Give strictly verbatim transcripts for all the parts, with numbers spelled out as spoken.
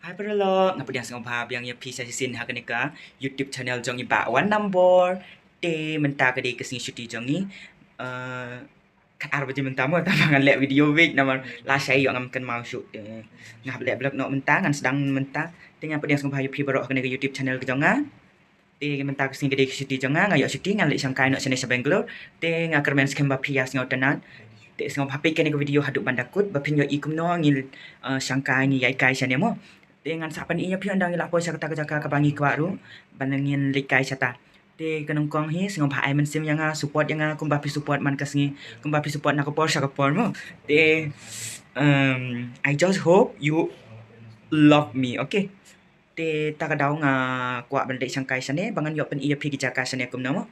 Hi paralok, nga pdiang sngewbha biang ïa phi sa shisien ha kane ka YouTube channel jong i Bah Wan Nambor. Te mynta ka dei ka sngi shuti jong i. Eh, kat ar baje mynta mo, tang ba ngan leh video beit namar lashai ïoh ngam kynmaw shuh. Te nga hap leh vlog noh mynta, ngan sdang mynta. Te nga pdiang sngewbha ïa phi baroh ha kane ka YouTube channel ka jong nga. Te mynta ka sngi ka dei ka shuti jong nga, nga ïoh shuti, ngan leit shangkai noh shane sha Bangalore. Te nga kyrmen skhem ba phi ïa sngewtynnat. Te sngewbha peit kane ka video haduh ban da kut ba phin ïohi kumno ngi, eh, shangkai, ngi ïai kai shane mo. Te ngan sa pyni ïa phi ynda ngi la poi sha kata ka jaka kaba ngi kwah ruh ban ngin leit kai shata. Te ka nyngkong hi sngewbha ai mynsiem ïa nga, support ïa nga kumba phi support man ka sngi, kumba phi support na ka por sha ka por mo. Te, um, I just hope you love me, okay? Te ta ka daw nga kwah ban leit shangkai shane ba ngan ïoh pyni ïa phi ki jaka shane kumno mo.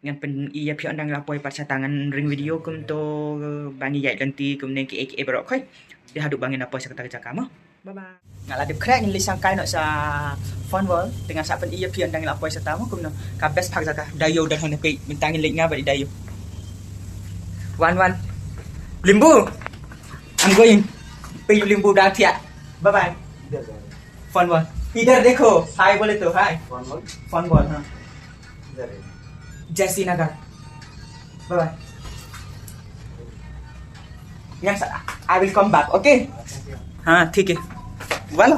Ngan pyni ïa phi ynda ngi la poi pat shata, ngan ring video kumto ba ngi ïaid lynti kumne kiei kiei baroh khoi. Te haduh ba ngin la poi sha kata ka jaka mo. Bye bye. Nga la dep khreh, ngin leit shangkai noh sha Fun World. Te ngan sa pyni ïa phi ynda ngi la poi shata mo kumno. Ka best bha ka jaka. Dayo da hangne, peit mynta ngin leit nga bad i Dayo. Wan, Wan. Limbu. I'm going. Peit u Limbu da thiah. Bye bye. Fun World. Idhar dekho. Hi bole to, hi. Fun World? Fun World, ha. Idhar hai. Jesse Nagar. Bye bye. Ngan sa, I will come back, okay? Ha, thik hai. Wan.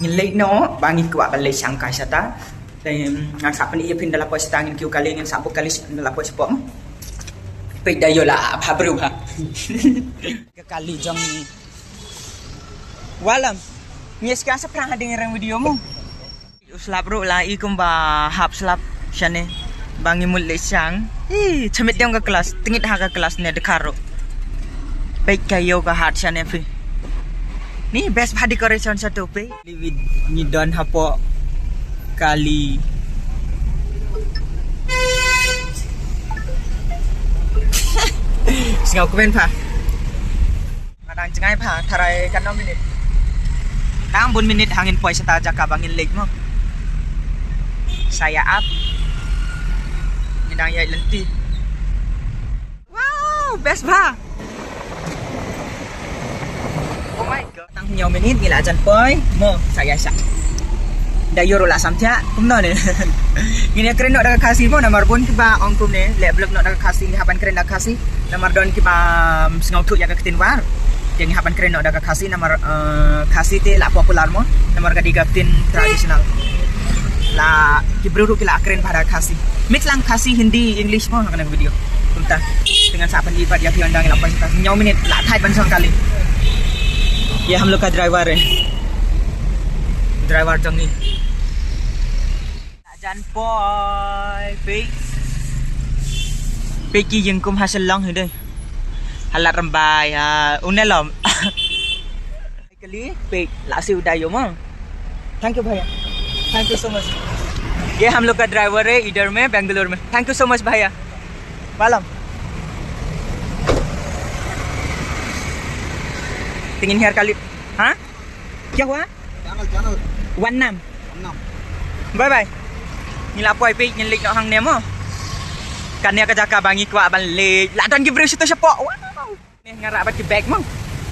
Ngin leit noh, ba ngi kwah ban leit shangkai shata. Te, mm, ngan sa pyni ïa phi ynda la poi shata, ngin kiew kali, ngin sa book kali ynda la poi shapoh mo. Peit Dayo la bha briew ha. Ka kali jong ngi. Wallam. Ngi skhem sa phrang hadien ngi ring video mo. U slap ruh la i kumba hap slap shane. Ba ngi mut leit shang. Ih, chemit diang ka klas, tngit ha ka klas ne dkhar ruh. Peit ka ïew ka hat shane phi. Ni best bha decoration shato peit. Liwit ngi don hapoh kali. Sngewkmen pha. Nga dang jngai pha, tharai katno minit. Dang bun minit hangin poi shata jaka ba ngin leit mo. Sa ïa ap. Ngi dang ïaid lynti. Wow, best bha. Oh my God. Tang hynñiew minit ngi la jan poi mo, sa ïa shah. Dayo ruh la sam thiah, kumno ne. Ngin ïa kren noh da ka Khasi mo, namar bun kiba ong kumne, leh vlog noh da ka Khasi, ngi hap ban kren da ka Khasi. Namar don kiba, um, sngewthuh ïa ka ktien War. Te ngi hap ban kren noh da ka Khasi, namar, uh, Khasi te la popular mo, namar ka dei ka ktien traditional. La ki briew ruh ki la kren bha da ka Khasi. Mix lang Khasi, Hindi, English mo ha kane ka video. Kumta. Te ngan sa pyni pat ïa phi ynda ngi la poi shata. Hynñiew minit la thait ban shong kali. Ye hum log ka driver hai. Driver jong ngi. Jan poi, peit. Peit ki ïing kum ha Shillong hi dei. Halat rymbai ha, une lom. Kali, peit, la siew Dayo mo. Thank you भैया. Thank you so much. ये हम लोग का ड्राइवर है इधर में, बेंगलुरु में। Thank you so much भैया. Wallam. Tingin hair kali. Ha? Kya hua? Channel, channel. Wan Nam. Wan Nam. Bye bye. Ngi la poi peit, ngin leit noh hangne mo. Kane ka jaka ba ngi kwah ban leit. La don ki briew shato shapoh. Wow. Ni nga rah bad ki bag mo.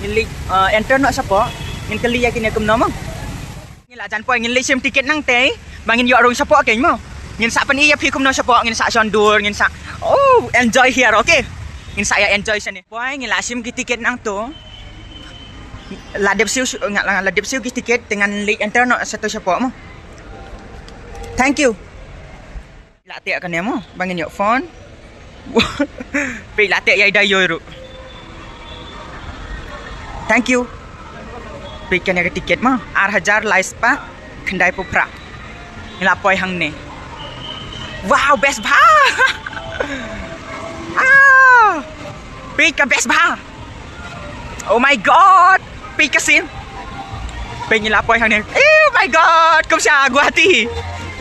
Ngin leit, uh, enter noh shapoh. Ngin kylli ïa kine kumno mo. Ngi la jan poi, ngin leit shim ticket nangtei. Ba ngin ïoh rung shapoh keiñ mo. Ngin sa pyni ïa phi kumno shapoh, ngin sa shon dur, ngin sa, oh, enjoy here, okay? Ngin sa ïa enjoy shane. Poi, ngi la shim ki ticket nangto. La dep siew, nga la, la dep siew ki ticket, te ngan leit enter noh shato shapoh mo. Thank you. La teh kane mo, ba ngin ïoh phone. Peit la teh ïa i Dayo ruh. Thank you. Peit kane ka ticket mo, ar hajar lai spah khyndai phew phra. Ngi la poi hangne. Wow, best bha. Ah. Peit ka best bha. Oh my God! Peit ka scene. Peit ngi la poi hangne. Eh, oh my God! Kum sha Guwahati.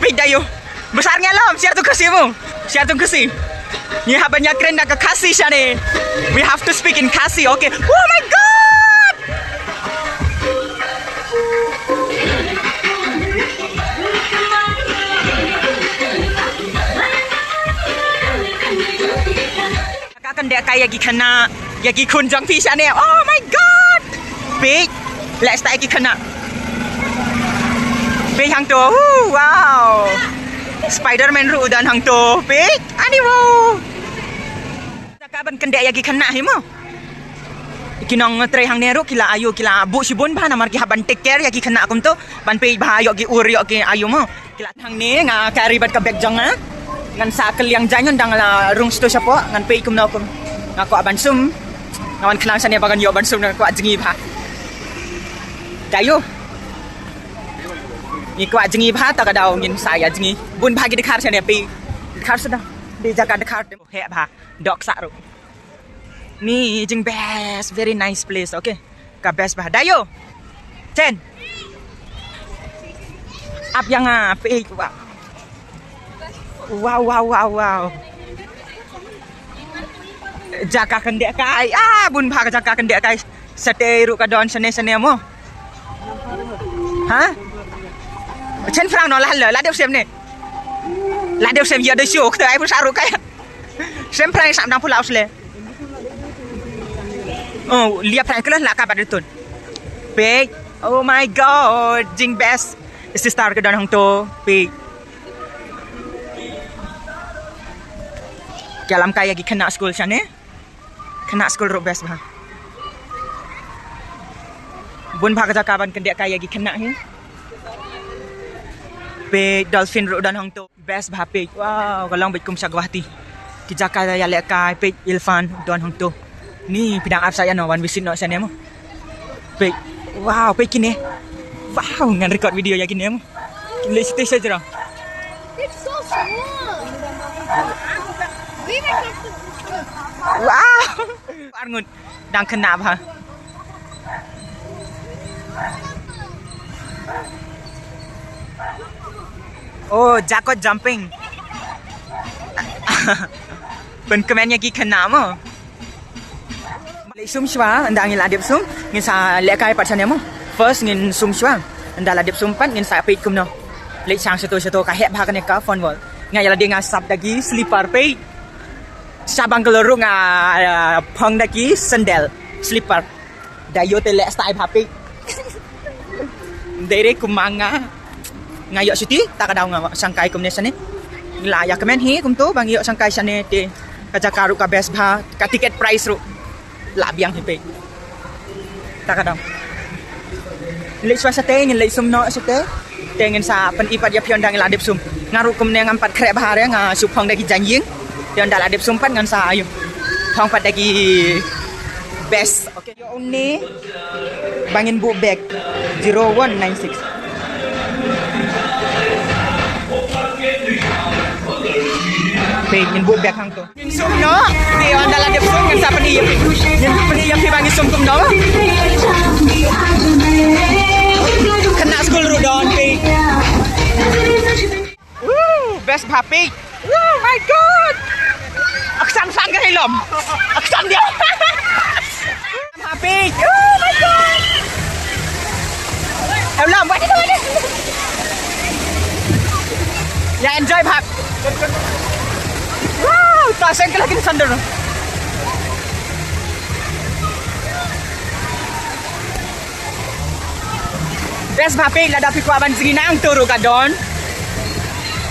Peit Dayo. Bsa ngi lom, sha tu Khasi mo. Sha tu Khasi. Ngi hap ban ïa kren da ka Khasi shane. We have to speak in Khasi, okay? Oh my God! Ka kane ka ïa ki khynnah, ïa ki khun jong phi shane. Oh my God! Peit. Leh style ki khynnah. Peit hangto. Uh, wow. Spider-Man ruh u don hangto. Peit. Ani wow. Ka ban kyndit ïa ki khynnah hi mo. Ki nongtrei hangne ruh ki la ayu, ki la buh shibun bha namar ki hap ban take care ïa ki khynnah kumto. Ban peit bha ïoh ki ur ïoh ki ayu mo. Ki la hangne nga carry bad ka bag jong nga. Ngan sa kylliang jaiñ ngan dang la rung sto shapoh ngan peit kumno kum. Nga kwah ban sum. Nga wan khnang shane ba ngan ïoh ban sum nga kwah jngi bha. Tayo. Ngi kwah jngi bha ta ka daw ngin sa ïa jngi. Bun bha ki dkhar shane peit. Dkhar suda. Dei jaka dkhar te heh bha. Dok sa ruh. Ni jing best, very nice place, okay. Ka best bha. Dayo. Chen. Ap ïa nga peit wow. Wow, wow, wow, wow. Jaka kyndit kai. Ah, bun bha ka jaka kyndit kai. Satei ruh ka don shane shane mo. Ha? Chen phrang no la la la dep sem ne. La dep sem ïa da shu kta ai pun sa ruh kai. Sem phrang sam dang pula usle. Oh, lia phrang kala la ka ba de tun. Peit. Oh my god, jing best. Sister ka don hangto. Peit. Ka lam kai ïa ki khynnah skul shane. Khynnah skul ruh best bha. Bun bha ka jaka ban kyndit kai ïa ki khynnah hi. Peit dolphin ruh don hangto. Best bha peit. Wow, ka long beit kum sha Guwahati. Ki jaka ïalehkai peit elephant don hangto. Ni phi dang ap sa ïa no wan visit noh shane mo. Peit. Wow, peit kine. Wow, ngan record video ïa kine mo. Leh site sha jrong. It's so small. We were Wow. Arngut dang khynnah bha. Oh, jakot jumping. Pynkmen ïa ki khynnah mo. Leit sum shuwa, ynda ngi la dep sum, ngin sa lehkai pat shane mo. First ngin sum shuwa, ynda la dep sum pat ngin sa peit kumno. Leit shang shato shato ka heh bha kane ka fun world. Nga ïa lade nga sap da ki slipper peit. Sha bungalow ruh nga, ah, phong da ki sandal, slipper. Da ïoh te leh style bha peit. Dei re kumba nga. Nga ïoh shuti, ta ka daw nga shangkai kumne shane. La ïa kmen hi kumto ba ngi ïoh shangkai shane te ka jaka ruh ka best bha, ka ticket price ruh. La biang hi peit. Ta ka daw. Leit shuwa shatei ngin leit sum noh shatei. Te ngin sa pyni pat ïa phi ynda ngi la dep sum. Nga ruh kumne ngam pat khreh bha re nga shu phong da ki jaiñ ïing. Te ynda la dep sum pat ngan sa ayu. Phong pat da ki best. Okay. Ïoh une ba ngin buh bag zero one nine six. Peit ngin buh bag hangto. Ngin sum noh, te ynda la dep sum ngin sa pyni ïa phi. Ngin pyni ïa phi ba ngin sum kumno. Khynnah skul ruh don peit. Woo, best bha peit. Oh my god. Ak sam sang ka hilom. Ak sam dia. Bha peit. Oh my god. Em lam, buat itu ada. Ya enjoy bha. Wow, ta seng kala kin sandal. Best bha peit lada phi kwah ban jngi nangto ruh ka don.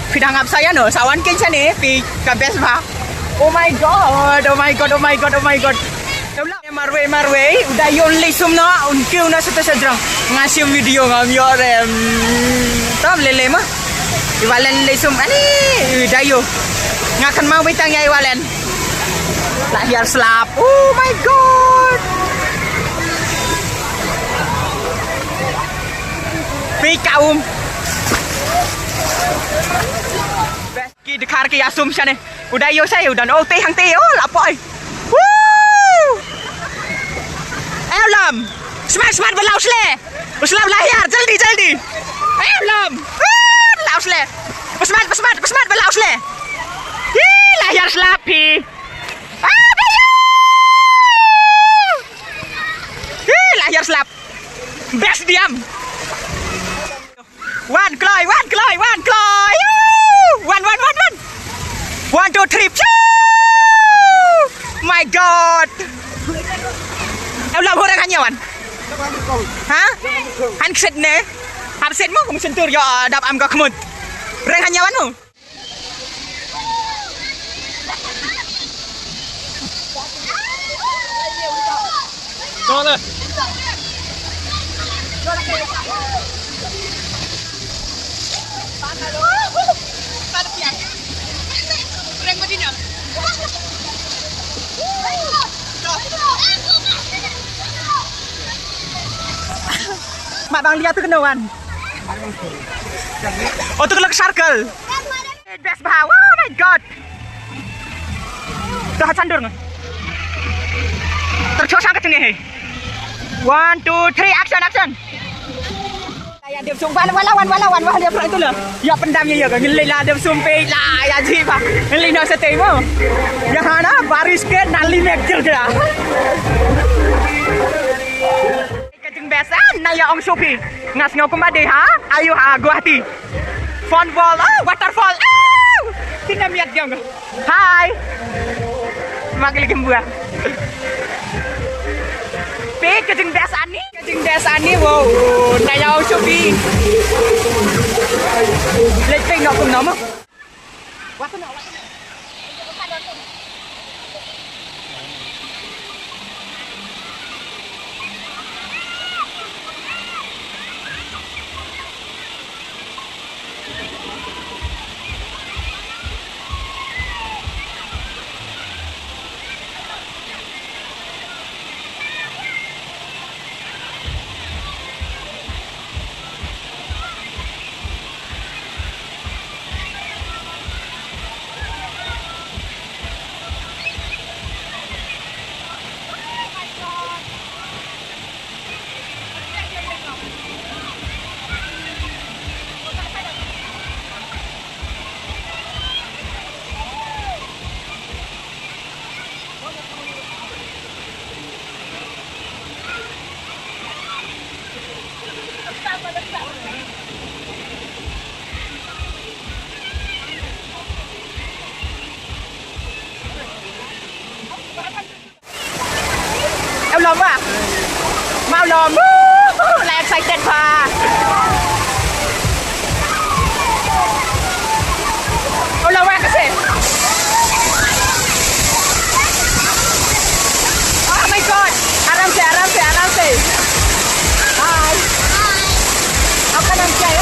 Phi dang ap sa ïa no, sa wan kein shane, peit ka best bha. Oh my god, oh my god, oh my god, oh my god. Marwei, marwei, u da ïoh leit sum noh, un kiew noh shatei sha jrong. Nga shim video ngam ïoh re. Tam lele ma. I Valen leit sum, ani, u da ïoh. Nga kynmaw beit tang ïa i Valen. La hiar slap. Oh my god. Peit ka um. Ki dkhar ki ïa sum shane. U da ïoh shai u don. Oh, te hangte. Oh, la poi. Woo! Eh, u lam. Smat, smat, ba la u sle. U slap la hiar, jaldi, jaldi. Eh, u lam. Woo, la u sle. Ba smat, ba smat, ba smat, ba la u sle. Hi, la hiar slap hi. Ah, ba ïoh. Hi, la hiar slap. Best diam. Wan kloi, wan kloi, wan kloi. Woo! Wan, wan, wan, wan. One, two, three. Phew! My god. Eh, u lam hore kan ïa wan. Ha? Han kset ne? Hap set mo kong sentur yo dap am ka kmut. Reng hanya wanu. Mat bang lia tu kena wan. Oh tu kena circle. Best bha. Oh my god. Tu ha chandur ngan. Tercho sang kacang ni. One, two, three, action, action. Ya dem sum ban wala wan wala wan wala dia prai tu la. Ya pendam ya ya ngin la dem sum pe la ya ji ba. Ngin la sa te mo. Ya hana baris ke nali mek jil ke. Ka jingbiasa na ya ong supi. Ngas ngau kumba dei ha. Ayu ha Guwahati. Fun ball. Oh, waterfall. Oh! Tina miat jong. Hi. Mak lagi buah. Pe ka jingbiasa ni. Ka jingbiasa ni. Wow. Na ya ong supi. Let's play no kum no mo. Em lom ba? Mau lom. Woo! Lah excited ba. Em lom ba kasi? Oh my god. Aram se, aram se, aram se. Hi. Apa nama dia?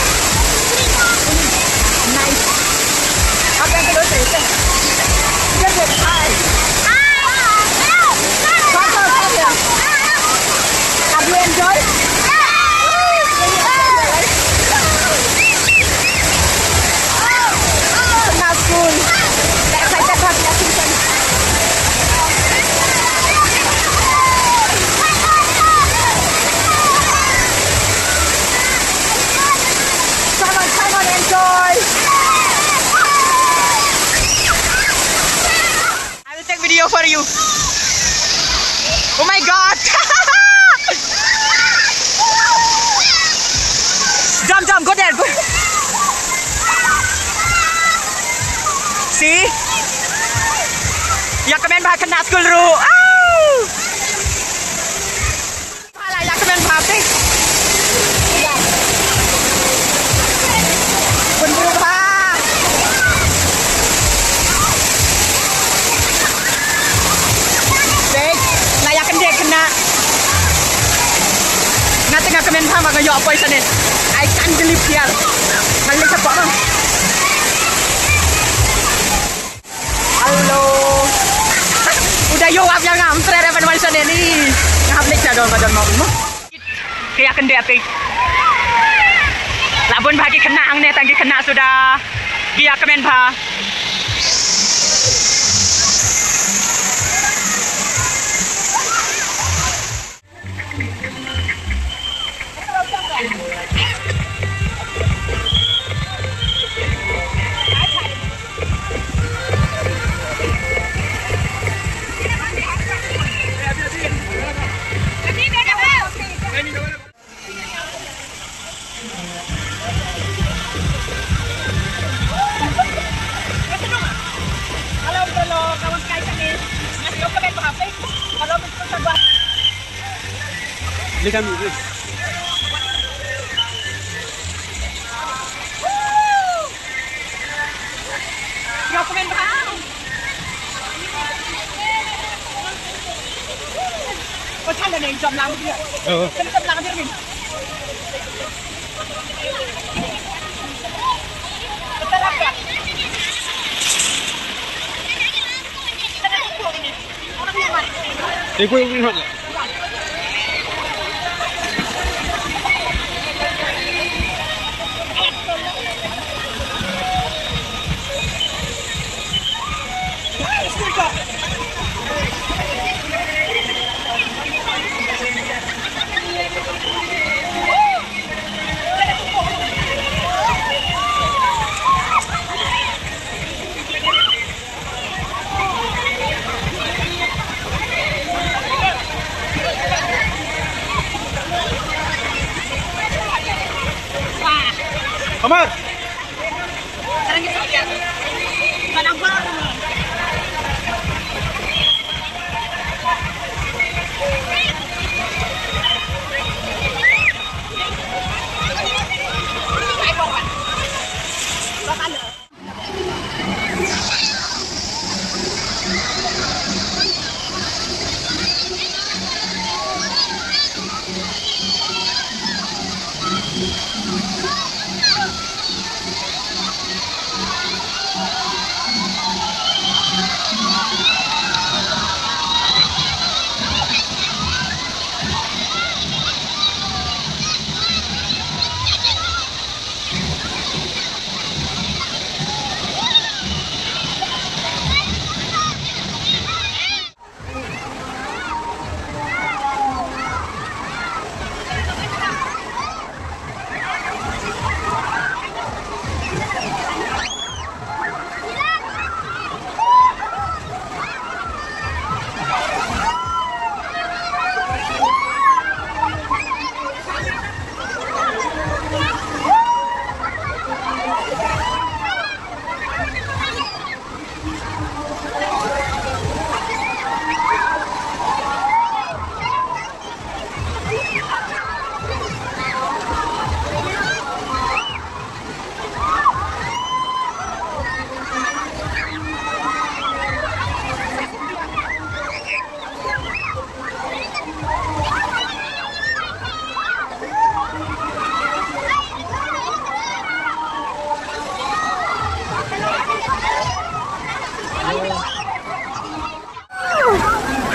Nice. Apa yang kedua saya? Hi. Hi. Bagus, bagus. Have you enjoyed? That's cool. Excited about the season. Come on, come on, enjoy. I will take video for you. Oh my god. Jump, jump, go there. Go. See? Ïa kmen bha khynnah skul ruh. Au! Bha la ïa kmen bha te. Bun bha. Te la ïa kmen khynnah. Nga te nga kmen bha ma nga ïoh poi shane. I can't believe here. Nga leit shapoh ma. Hello. U da ïoh ap ïa nga, ym treh re ban wan shane ni. Nga hap leit sha don ba don mo. Ki ïa kyndit phi. La bun bha ki khynnah hangne, tang ki khynnah suda. Ki ïa kmen bha. Amar.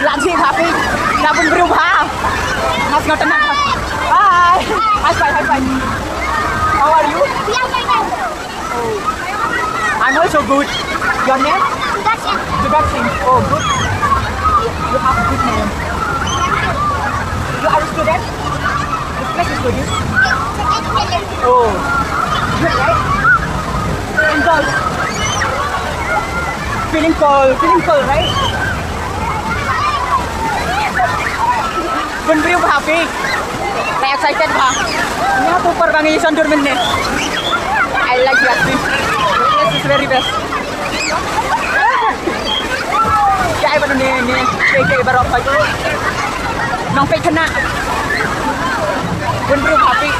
Lah jhi bha phi. Lah bun briew bha. Nga sngewtynnat. Hi. Hi, hi, hi. How are you? Oh. I'm also good. Your name? Jugat Singh. Jugat Singh. Oh, good. You have a good name. You are a student? Which class you study? Oh, good, right? Feeling cold. Feeling cold, feeling cold, right? Bun briew bha phi. Nga excited bha. Nga tu par bang ison dur mynne. I like Yasmin. Yes, is very best. Jai ba ne ne, jai jai barok ba. Nong peit khynnah. Bun briew bha phi.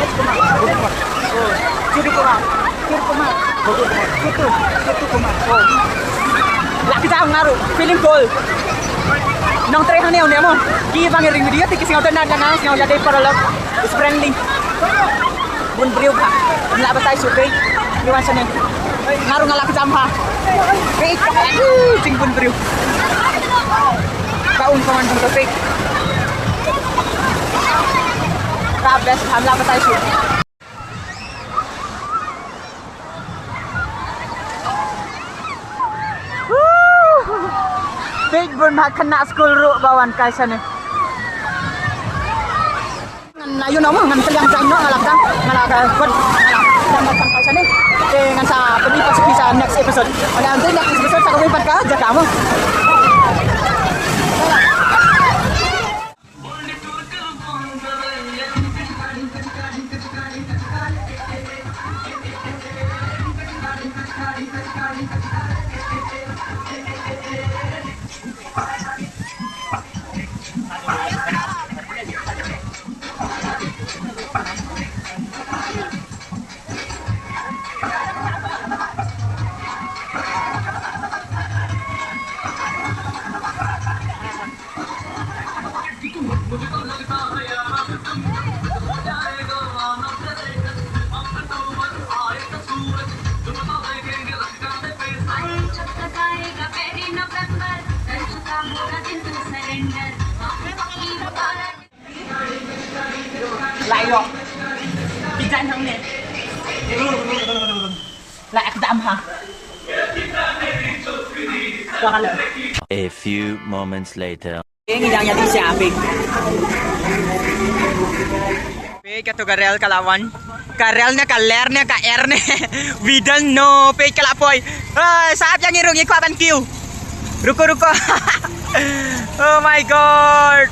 Surya Kumar. Surya Kumar. Surya Kumar. Surya Kumar. Surya Kumar. Oh. Lah kita ngaru, feeling cold. Nong trei hangne hangne mo. Ki bang ring video te ki sngewtynnat jong nga, sngew ïadei paralok. Is friendly. Bun briew bha. Nga la batai shuh te. Ni wan shane. Nga ruh nga la kjam bha. Peit, aduh, jingbun briew. Ka um ka wan jong ka peit. Ka best bha, nga la batai shuh. Peit bun bha khynnah skul ruh ba wan kai shane. Ngan, ah, you know, ngan tliang jaiñ noh, nga la kjam, nga la ka, wat, nga la kjam, kjam, kjam, kjam, kjam, kjam. Te ngan sa pyni pat sha phi sha next episode. Ynda ynda next episode sa kawei pat ka jaka mo. Lah ïoh. Bijan hangne. Lah ek dam ha. Tuh, hello. A few moments later. Ngi dang ïa dih sha phi. Phi, kato ka rel ka la wan. Ka rel ne ka ler ne ka er ne. We don't know. Phi, ka la poi. Ah, sap ïa ngi ruh ngi kwah ban kiew. Ruko, ruko. Oh my God.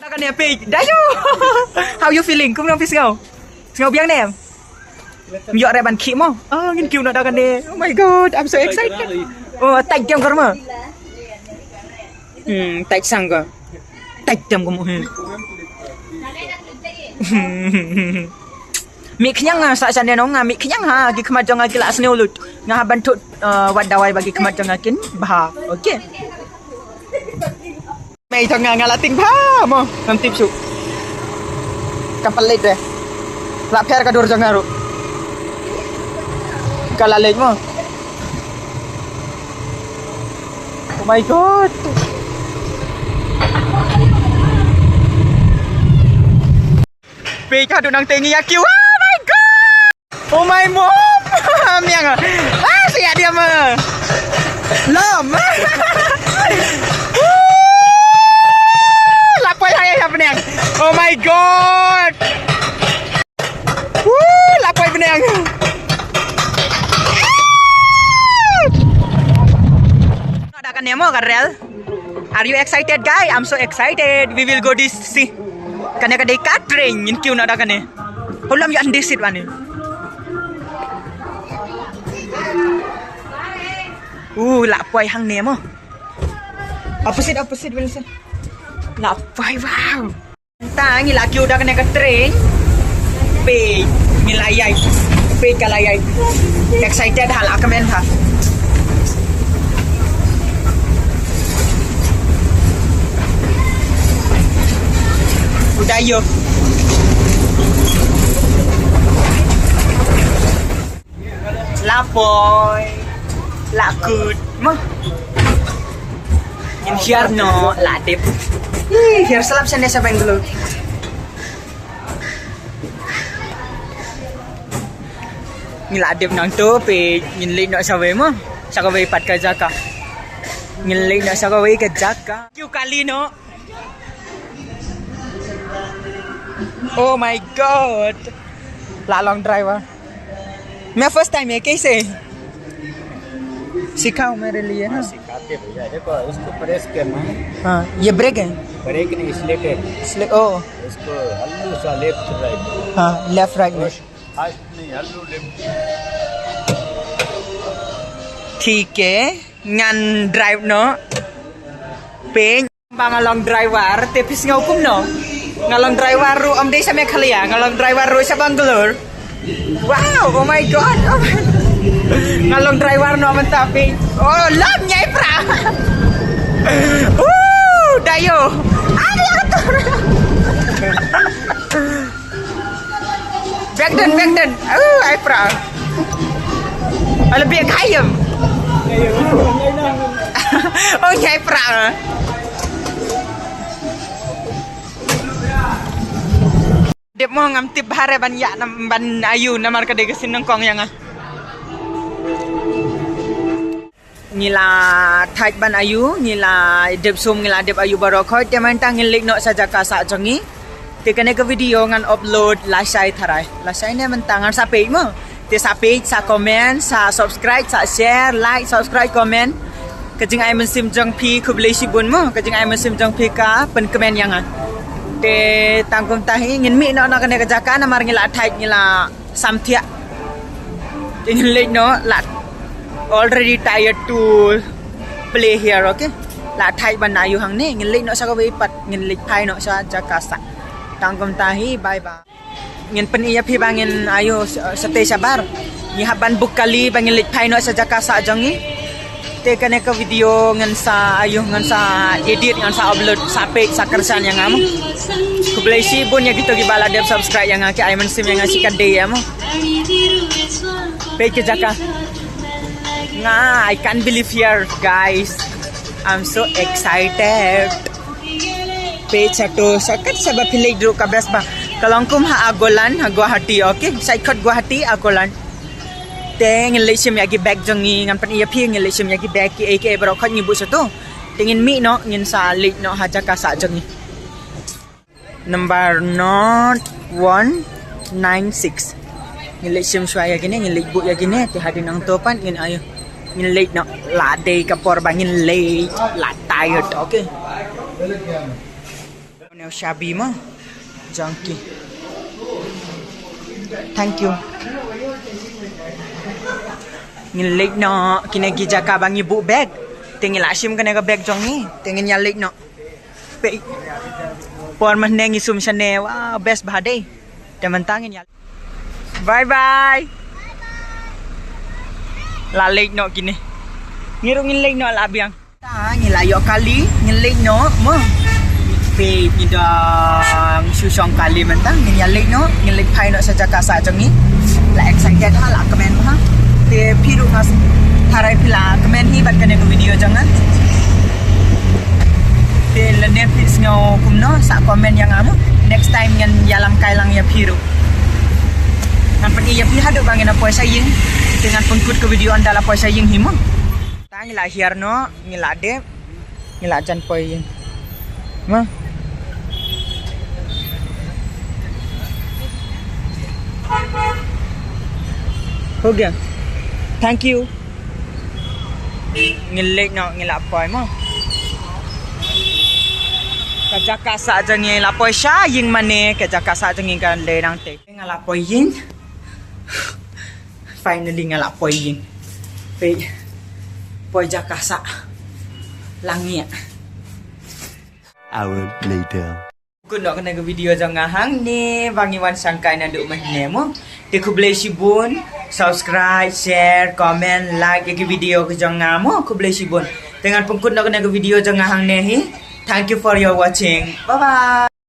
Da kane phi, Dayo. How you feeling? Kumno phi sngew? Sngew biang ne? Ym ïoh re ban khih mo. Oh, ngin kiew noh da kane. Oh my God, I'm so excited. Oh, tight dem kor mo. Hmm, tight sang ko. Tight dem ko mo. Hmm. Mih khñiang nga sa sa ne nong nga mih khñiang ha ki khmat jong nga ki la sniew lut. Nga ha ban thut, uh, wat dawai ba ki khmat jong nga kin bha. Okay. Mei jong nga nga la tieng bha mo, ngam tip shuh. Kam pynleit re. La pher ka dur jong nga ruh. Ka la leit mo. Oh my God. Phi, ka dang nang tengi ïa kiew. Oh my God. Oh my mom. Miang. Ah, siap dia mah. Lom. Woo, lapoi hai hai bniang. Oh my God. Woo, lapoi bniang. Ada kan nemo karel. Are you excited, guy? I'm so excited. We will go this see. Kane ka dei ka train ngin kiew noh da kane. Hulam ïa ande sit wane. Uh, la poi hangne mo. Opposite, opposite, Wilson. La poi, wow. Ta ngi la kiew da kane ka train. Phi, ngi la ïai. Phi, ka la ïai. Excited ha la kmen ha. Udah yo. La poi. La kut mo. Ngin hiar noh, la dep. Ih, hiar slap sene sa Bangalore. Ngi la dep nangto phi, ngin leit noh sa wei mo. Sa kawei pat ka jaka. Ngin leit noh sa kawei ka jaka. Kiew kali noh. Oh my God. La long driver. मैं फर्स्ट टाइम है, कैसे? सिखाओ मेरे लिए ना। हाँ, सिखाते भैया। देखो, इसको प्रेस करना है। हाँ, ये ब्रेक है। ब्रेक नहीं, एक्सीलेटर। इसलिए, ओ। इसको हल्लू सा लेफ्ट राइट। हाँ, लेफ्ट राइट में। फास्ट नहीं, हल्लू लेफ्ट। ठीक है, ngan drive noh. Phi. Ba nga long driver, te phi sngew kumno? Nga long driver ruh ym dei sha Meghalaya, nga long driver ruh sha Bangalore. Wow, oh my God, oh my. Nga long driver noh mynta phi. Oh, lom ïai pra. Uh, dayo. Ada yang atur. Bekden, bekden. Oh, ai pra. Ala bek hayam. Oh, ïai pra. Dep mo ngam tip bha re ban ïa nam ban ayu namar ka dei ka sien nyngkong ïa nga. Ngi la thait ban ayu, ngi la dep sum, ngi la dep ayu baroh khoit, te mynta ngin leit noh sha jaka sah jong ngi. Te kane ka video ngan upload lashai tharai. Lashai ne mynta ngan sa peit mo. Te sa peit, sa comment, sa subscribe, sa share, like, subscribe, comment. Ka jingai mynsiem jong phi khublei shibun mo. Ka jingai mynsiem jong phi ka pynkmen ïa nga. Te tang kumta hi ngin mih noh na kane ka jaka namar ngi la thait, ngi la samthiah. Te ngin leit noh, la already tired to play here, okay? La thait ban ayu hangne, ngin leit noh sha kawei pat, ngin leit phai noh sha jaka sah. Tang kumta hi, bye bye. Ngin pyni ïa phi ba ngin ayu sa, satei shabar. Ngi hap ban book kali ba ngin leit phai noh sha jaka sah jong ngi. Te kane ka video ngan sa, ayu, ngan sa edit, ngan sa upload, sa peit, sa kyrshan ïa nga mo. Khublei shibun ïa kito kiba la dep subscribe ïa nga, ki ai mynsiem ïa nga shikatdei ïa mo. Peit ka jaka. Nga, I can't believe here, guys. I'm so excited. Peit shato, sa kat sa ba phi leit ruh ka best ba. Ka long kum ha Agoland, ha Guwahati, okay? Sa khot Guwahati, Agoland. Te ngin leit shim ïa ki bag jong ngi, ngan pyni ïa phi, ngin leit shim ïa ki bag kiei kiei baroh, khot ngi buh shato. Te ngin mih noh, ngin sa leit noh ha jaka sah jong ngi. Number not one nine six. Ngin leit shim shuwa ïa kine, ngin leit buh ïa kine, te hadien nangto pat ngin, ayu, ngin leit noh, la dei ka por ba ngin leit, la tired, okay. Neu shabi mo. Jong ki. Thank you. Ngin leit noh, kine ki jaka ba ngi buh bag. Te ngi la shim kane ka bag jong ngi. Te ngin ïa leit noh. Peit. Por mynne ngi sum shane, wow, best bha dei. Te mynta ngin ïa. Bye bye. La leit noh kine. Ngi ruh ngin leit noh la biang. Ta ngi la ïoh kali, ngin leit noh mo. Peit ngi dang shu shong kali mynta, ngin ïa leit noh, ngin leit phai noh sha jaka sah jong ngi. La excited ha, la kmen ha. Te phi ruh nga tharai phi la kmen hi bad kane ka video jong nga. Te lane phi sngew kumno, sa comment ïa nga mo. Next time ngan ïalam kai lang ïa phi ruh. Ngan pyni ïa phi haduh ba ngin ïa poi sha ïing. Te ngan pynkut ka video ynda la poi sha ïing hi mo. Ta ngi la hiar noh, ngi la dep, ngi la jan poi ïing. Ma. Ho gaya. Thank you. Ngi leit noh, ngi la poi mo. Ka jaka sah jong ngi la poi sha ïing mane, ka jaka sah jong ngi kan leit nangta. Nga la poi ïing. Finally nga la poi ïing. Peit. Poi jaka sah. Lang ïa. Hour later. Kut noh kane ka video jong nga hangne, ba ngi wan shangkai naduh mynne mo. Te khublei shibun, subscribe, share, comment, like ïa ki video ka jong nga mo, khublei shibun. Te ngan pynkut noh kane ka video jong nga hangne hi. Thank you for your watching. Bye bye.